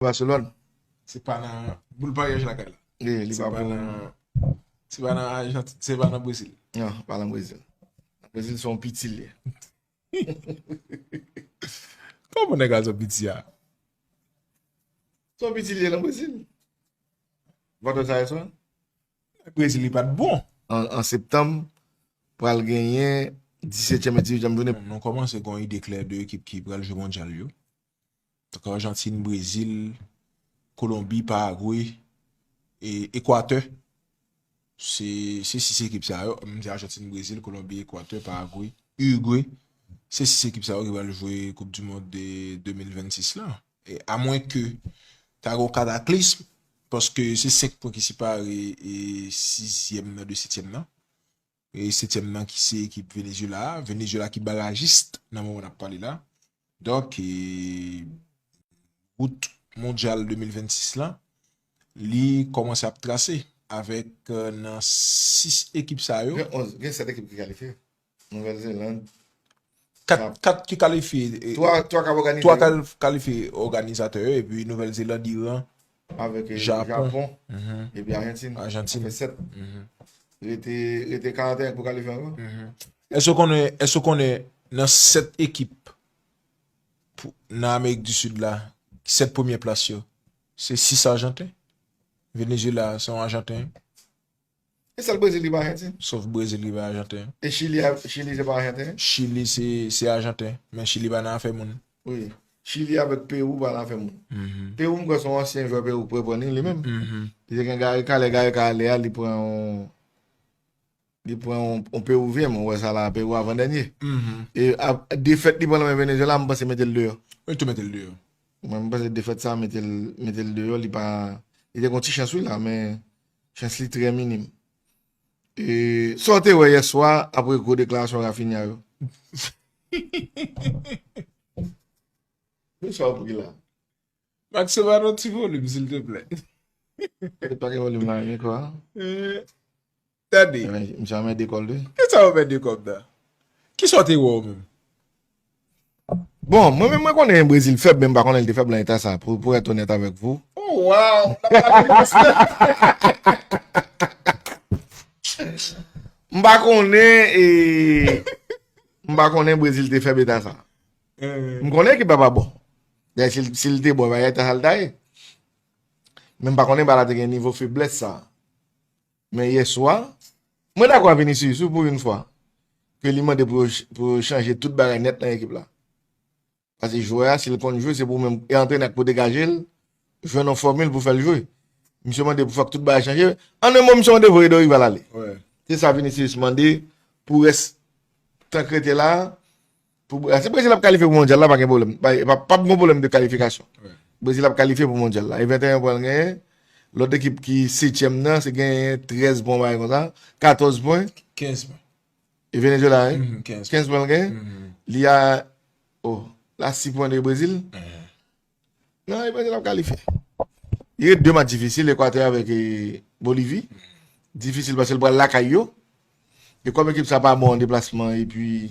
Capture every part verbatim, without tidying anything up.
Barcelone. Se pa nan boul paryaj lakay la. Li, li Se pa pa pou. nan, se pa nan Ajantin, se pa nan Brezil. Non, pa nan Brezil. Nan Brezil, se yon piti li. Kòman nèg la sot piti a? Se yon piti li nan Brezil. Vòtò sa e son. Brezil li pa t bon. An, an septanm, pral genyen disetyèm e dizuityèm jounen. Nou kòmanse gen yon ide klè de ekip ki pral jwe mondyal yo. Donk Ajantin, Brezil, Kolonbi, Paragwe, e Ekwatè. Se se sis ekip sa yo. M di Ajantin, Brezil, Kolonbi, Ekwatè, Paragwe, Irigwe. Se sis ekip sa yo ki pral jwe Koup di Mond de de mil vennsis la. E amwen ke ta gen yon kataklism, paske se senk pwen ki separe e sizyèm nan de setyèm nan. E setyèm nan ki se ekip Venezuela a. Venezuela ki barajis nan moman n ap pale la. Donk, e, wout mondyal de mil vennsis la, li kòmanse ap trase avèk, e, nan sis ekip sa yo. Gen onz, gen sèt ekip ki kalifye. Nouvèl Zeland. Kat, kat ki kalifye. E, Twa, twa k ap òganize. Twa kal-, kalifye òganizatè yo, epi Nouvèl Zeland, Iran, Avèk e, Japon. Japon, Mhm. epi Ajantin. Ajantin. Sa fè sèt. Mhm. Rete, rete karanteyen pou kalifye ankò. Mhm. Èske w konnen, èske w konnen nan sèt ekip pou, nan Amerik di Sid la, sèt premye plas yo, se sis Ajanten? Venezuela, se yon Ajanten. E sèl Brezil ki pa Ajantin. Sof Brezil ki pa Ajanten. E Chili, a- Chili se pa Ajantin. Chili, se, se Ajanten. Men Chili pa nan afè moun. Wi. Chili avèk Pewou pa nan afè moun. Mhm. Pewou, m kwè se yon ansyen jwè Pewou k reprann li, li menm. Mhm. Li te gen Gary Carle, Gary Carle a, li pran yon, li pran yon, yon Pewovyen, mwen wè sa la, Pewou avan dènye. Mhm. E a, defèt li pran nan men Venezuela, m panse mete l deyò. Wi, tou mete l deyò. Mwen, m panse defèt sa, mete l, mete l deyò, li pa, li te gen yon ti chans, wi, la, men chans li trè minim. E sa w te wè yè swa, apre gwo deklarasyon Raphinha yo? Men sa w ap ri la. Maxo, ba nou ti volim, silteplè. Pote pakèt volim la, men kwa? Eh, tande. Misye anmède kò l, wi. Kisa w mède kòb la? Kisa w te wè w menm? Bon, mwen menm, mwen konnen Brezil fèb, men m pa konnen l te fèb nan eta sa, pou, pou èt onèt avèk vou. Oh, wow! M pa konnen, e, m pa konnen Brezil te fèb eta sa. Eh, M konnen ekip la pa bon. Dayè, si l, si l te bon, bagay ta sa l ta ye. Men m pa konnen ba la te gen nivo feblès sa. Men yè swa, mwen dakò ak Vinicius, wi, pou yon fwa. Ke li mande pou yo ch-, pou yo chanje tout bagay nèt nan ekip la. Paske jwè a, si l konn jwe, se pou menm, e antrenè k pou degaje l, jwenn yon fòmil pou fè l jwe. Misye mande pou fòk tout bagay chanje. An yon mo, misye mande voye Dorival ale. wè. Se sa Vinicius mande pou rès tan k rete la. Pou, si Brezil ap kalifye pou mondyal la, pa gen pwoblèm. Pa, pa, pa gen pwoblèm de kalifikasyon. Wè. Brezil ap kalifye pou mondyal la. E venteyen pwen l genyen. Lòt ekip ki setyèm nan, se genyen trèz pwen, bagay konsa. Katòz pwen. Kenz pwen. E Venezuela, wi. Mhm, kenz. Kenz pwen l genyen. Mhm. Li a, oh, la sis pwen de Brezil. Eh. Non, e Brezil ap kalifye. Li gen de match difisil, Ekwatè avèk, e, Bolivi. Difisil paske l pral lakay yo. E kòm ekip sa pa bon an deplasman, epi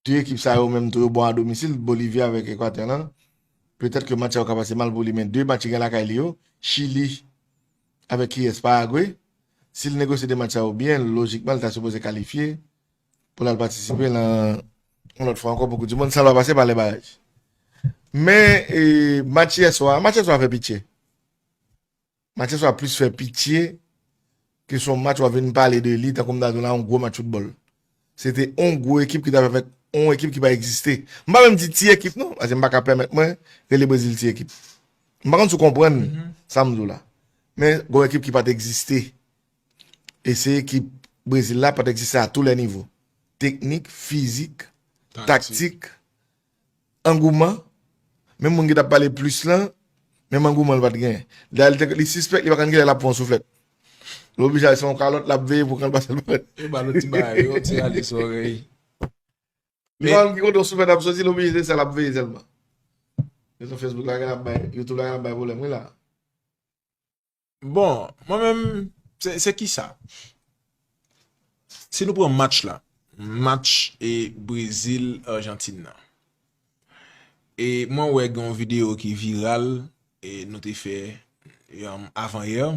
de ekip sa yo menm tou yo bon a domisil, Bolivi avèk Ekwatè lan. Petèt ke match sa yo ka pase mal pou li, men de match li gen lakay li yo, Chili avèk kiyès, Paragwe. Si l negosye de match sa yo byen, lojikman, li ta sipoze kalifye pou l al patisipe nan yon lòt fwa ankò pou Koup di Mond, san l pa pase pa lè baraj. Men, e, match yè swa, match yè swa fè pitye. Match yè swa plis fè pitye ke se yon match w ap vin pale de li, tankou m ta di w la, yon gwo match foutbòl. Se te yon gwo ekip ki t ap jwe avèk yon ekip ki pa egziste. M pa menm di ti ekip non, paske m pa ka pèmèt mwen rele Brezil ti ekip. M pa konn si w konprann sa m di w la. Men gen yon ekip ki pa t egziste. E se ekip Brezil la pa t egziste a tou lè nivo. Teknik, fizik, taktik, angouman. Menm moun ki t ap pale plis lan, menm angouman l pa t genyen. Dayè, li te, li sispèk, li pa konn kilè l ap pran yon souflèt. L oblije al se yon kalòt l ap veye pou kan l pase l pran. E ba lòt ti bagay yo, ti rale sou orèy. Li pa konn ki kote yon souflèt ap soti, l oblije se sa l ap veye sèlman. Rezo Facebook la gen ap bay, YouTube la gen ap bay pwoblèm, wi la. Bon, mwen menm, se, se kisa? Si nou pran match la, match e Brezil, Ajantin nan. E mwen wè gen yon videyo ki viral, e, nou te fè, um, avan yè.